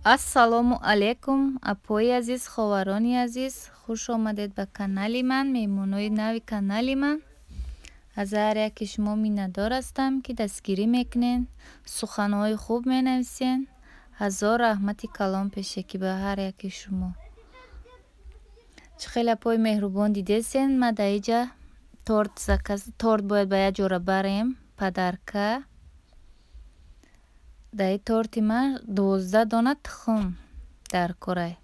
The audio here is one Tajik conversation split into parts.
Ассалому алайкум, апои азиз, ховарони азиз, хуш омадед ба канали ман, меҳмонои нави канали ман. Аз ҳар яке шумо миннатдор ҳастам, ки дастгирӣ мекунед, суханҳои хуб менависен. Ҳазор раҳмати калон пешакӣ ба ҳар яке шумо. Чӣ хеле апои меҳрубон дидесен, ма дар иҷа торт заказ, торт бояд ба як ҷора барем, подарка. Дар ин торти ман 12 дона тухм дар корай.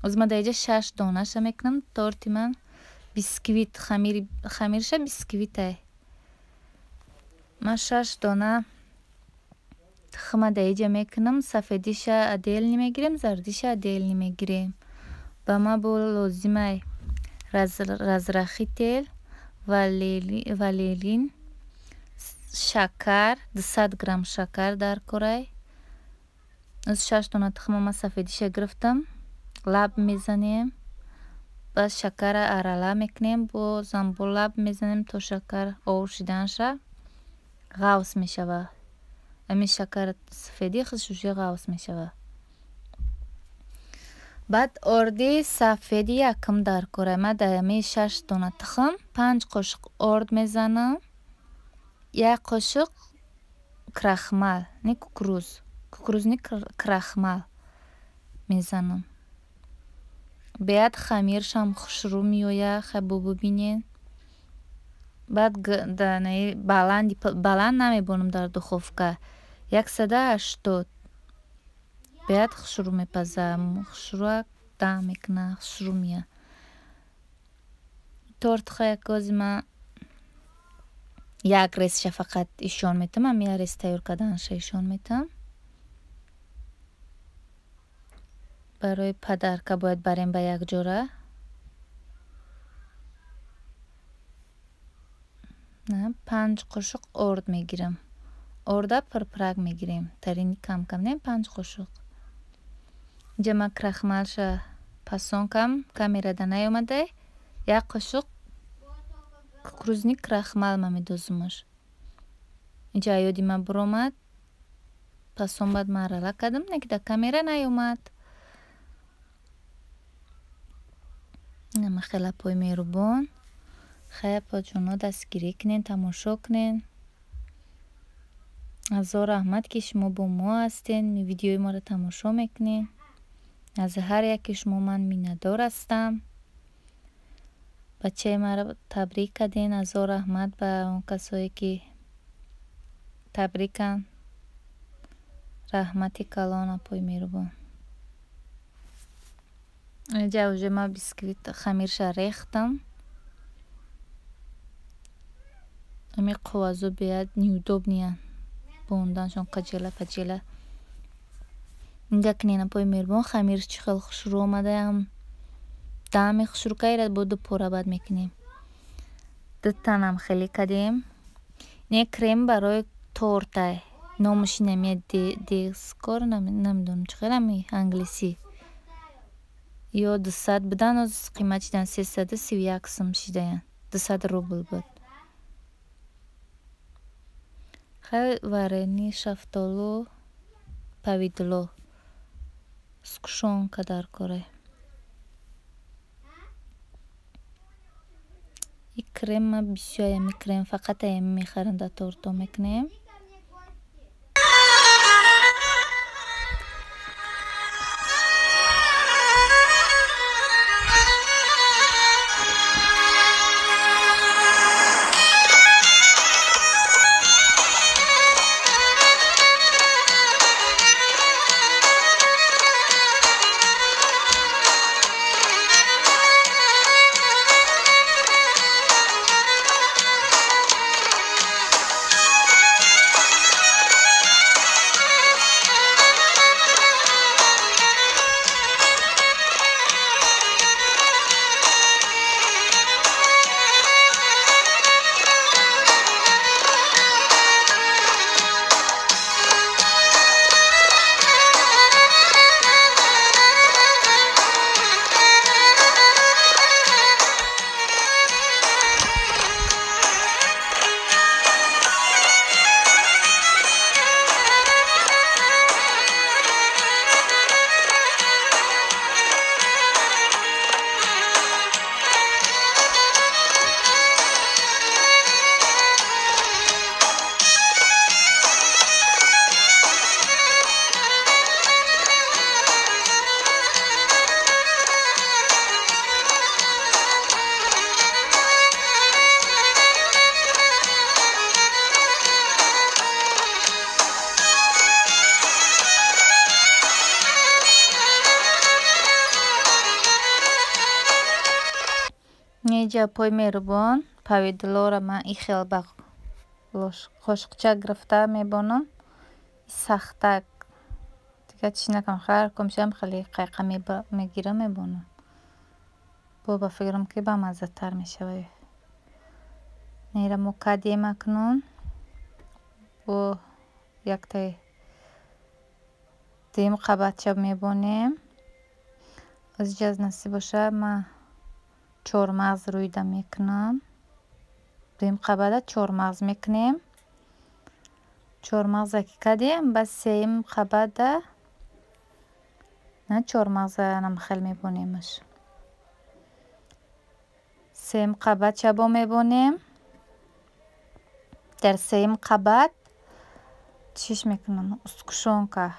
Оз ман дар иҷа 6 донаша мекунам. Торти ман бисквит, хамирша бисквитай. Ман 6 дона тухма дар иҷа мекунам. Сафедиша отдельно мегирем, зардиша отдельно мегирем. Ба ман бо лозимай разрахитель, валерин, шакар, 200 грамм шакар дар корай. Оз 6 дона тухма ман сафедиша гирифтам. Лаб мезанем, баъд шакарра арала мекунем, бозам бо лаб мезанем то шакар ов шиданша ғавс мешавад. Ҳамин шакар сафедӣ худш уже ғавс мешавад. Баъд орди сафеди якм дар корай. Ман дар ҳамин 6 дона тухм 5 қошуқ орд мезанам, 1 қошуқ крахмал, не кукуруз, кукурузни крахмал мезанам. Беҳад хамиршам хушрӯ меояд, хай бо бубинед. Баъд баланд намебонам дар духовка, 180. Беҳад хушрӯ мепазад, хушрӯак дам мекунад, хушрӯ меояд. Торт хай якози ман як резша фақат ишон метам, ҳамин як рез тайёр карданша ишон метам. Барои подарка бояд барем ба як ҷора. 5 қошуқ орд мегирам. Орда пурпурак мегирем, тарини кам-кам не, 5 қошуқ. Инҷа ман крахмалша пасон кам, камерада наёмадай. 1 қошуқ кукурузни крахмал ман медозумаш. Инҷа ёди ман буромад, пасон баъд ман арала кардам, не ки дар камера наёмад. Инама хеле апои меҳрубон. Хай апоҷоно дастгирӣ кунед, тамошо кунед. Ҳазор раҳмат, ки шумо бо мо ҳастед, видеои моро тамошо мекунед. Аз ҳар яке шумо ман миннатдор ҳастам. Бачаи маро табрик карден. Ҳазор раҳмат ба он касое ки табриканд. Раҳмати калон апои меҳрубон. Инҷа уже ман бисквит хамирша рехтам. Ҳамин қоғазо беҳад неудобниянд, бонданшон қаҷела паҷела. Нигоҳ кунед апои меҳрубон, хамир чӣ хел хушрӯ омадаям. Дами хушрӯ кайра бо ду пора бад мекунем. Ду танам хеле кардем. Не крем барои тортай. Номаш инамия дескор, намедонам чӣ хел ами англисӣ. Ё 200 будан, оз қимат шидан 331 сум шидаянд. 200 рубл буд. Хай варени шафтолу повидло сгущёнка дар корай. И крем ман бисёр ами крем фақат ами мехарам дар торто мекунем. Неҷа апои меҳрубон, повидлора ман и хел ба қошуқча гирифта мебонам. Сахтак. Дигар чӣ накунам, ҳар кумшам хеле қайқа мегирам мебонам. Бо ба фикрам ки бамаззатар мешавад. Нера мо кадем акнун. Бо яктаи дуюм қабатча мебонем. Озиҷа насиб боша ман чормағз рӯида мекунам. Дуюм қабата чормағз мекунем. Чормағза ки кардем, баъд сеюм қабата чормағза хел мебонемаш. Сеюм қабатча бо мебонем. Дар сеюм қабат чиш мекунам? Сгущёнка.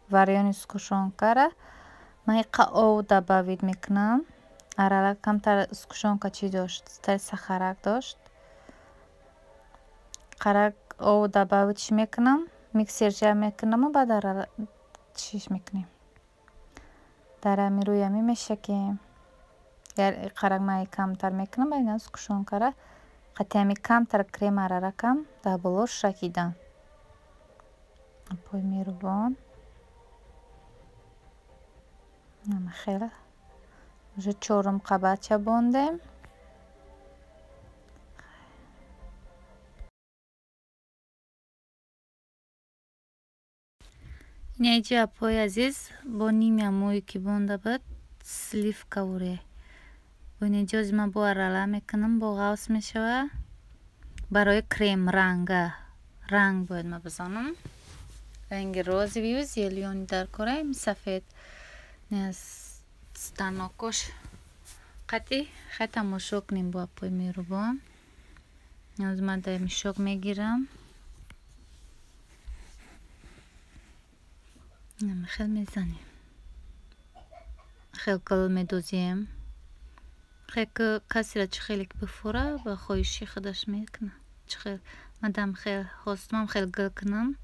Варёный сгущёнкара ман иқа ов добавить мекунам. Арала камтар сгущёнка чӣ дошт? Сахарак дошт. Қарак ов добавить мекунам, миксерча мекунаму баъд арала чиш мекунем. Дар ами рӯи ами мешакем. Қарак ман камтар мекунам, баъд ина сгущёнкара қати ами камтар крем араракам дар боло шакидам. Апои меҳрубон. Хеле уже чорум қабатча бондем. Инеҷа апои азиз бо ними амое ки бонда буд сливка воре. Бо инеҷа ози ман бо арала мекунам, бо ғавс мешава. Барои крем ранга. Ранг бояд ман бизанам. Ранги розовый зелёный дар кораем сафед. Станокош қати хай тамошо кунем бо апои меҳрубон. Ози ман дар мишок мегирам. Хел мезанем. Хел гул медозем. Хел касера чӣ хеле ки бифура ба хоҳиши худаш мекунад. Чӣ хел мадам хел хостумам хел гул кунам.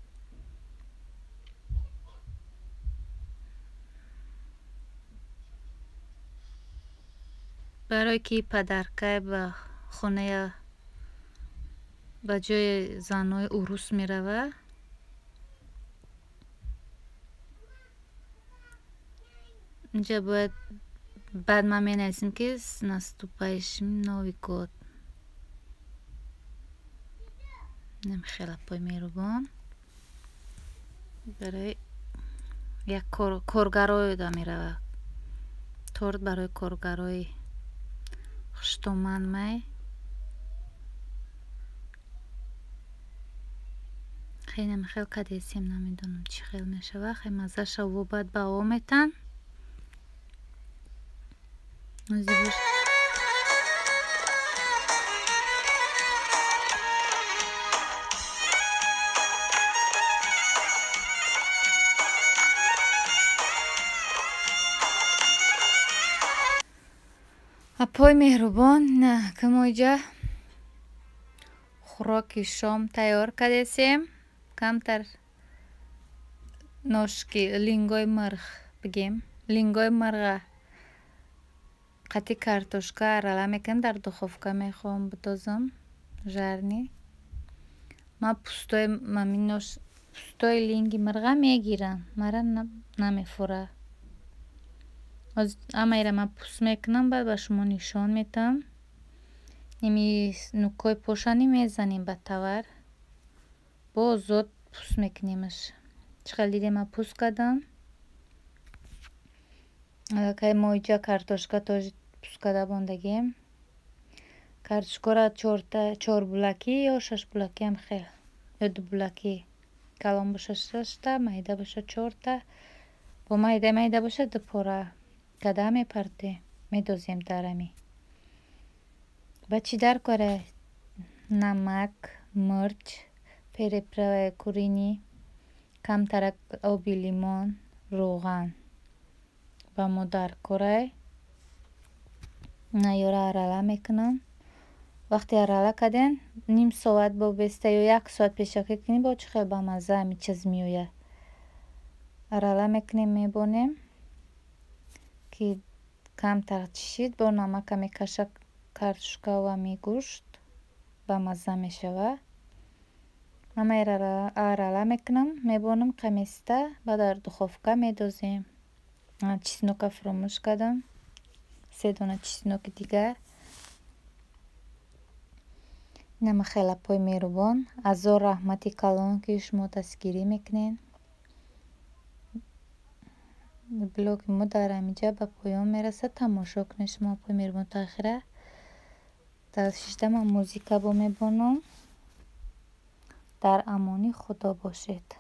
Барое ки падаркай ба хонаи ба ҷои занҳои урус мерава. Инҷа бояд баъд ман менависем ки с наступающим Новый год. Хеле апои меҳрубон. Барои як коргарода мерава. Торт барои коргарои хуштоман май. Хеле хел кадесем, намедонам чӣ хел мешава. Хел маззаша во баъд ба о метан. Апои меҳрубон, камоиҷа хӯроки шом тайёр кардесем. Камтар ношки лингои мирғ бигем. Лингои мирға қати картошка арала мекунам, дар духовка мехоҳам бидозам жарни. Ман пӯстои пӯстои линги мирға мегирам, мара намефура. Ҳамаеро ман пӯст мекунам, баъд ба шумо нишон метам. Ними нукҳои пошани мезанем ба тавар. Бо озод пӯст мекунемаш. Чӣ хел дидем ман пӯст кардам. Аллакай мо иҷа картошка тоже пӯст карда мондагем. Картошкаро чор булакӣ ё шаш булакӣ ҳам хел. Ё ду булакӣ. Калон боша шашта, майда боша чорта. Бо майда майда боша ду пора. Када мепартем, медозем дар ами. Баъд чӣ дар кора? Намак, мирч, приправаи куриный, камтарак оби лимон, рӯған ба мо дар корай. Наёра арала мекунам. Вақте арала кардем, ним соат бо беста ё як соат пешакӣ кунӣ, бо чӣ хел бамазза ҳами чиз меояд. Арала мекунем, мебонем ки камтар чишид, бо намака мекаша Картошкаву ҳами гӯшт бамазза мешавад. Ман арала мекунам, мебонам қаместа, баъд дар духовка медозем. Чеснока фуромӯш кардам. Се дона чесноки дигар. Инама хеле, апои меҳрубон. Ҳазор раҳмати калон, ки шумо дастгирӣ мекунед. Блоги мо дар ҳаминҷа ба поён мерасад. Тамошо кунед шумо, апои меҳрубон, то охира. Дар шишта ман музыка бо мебонам. Дар амони Худо бошед.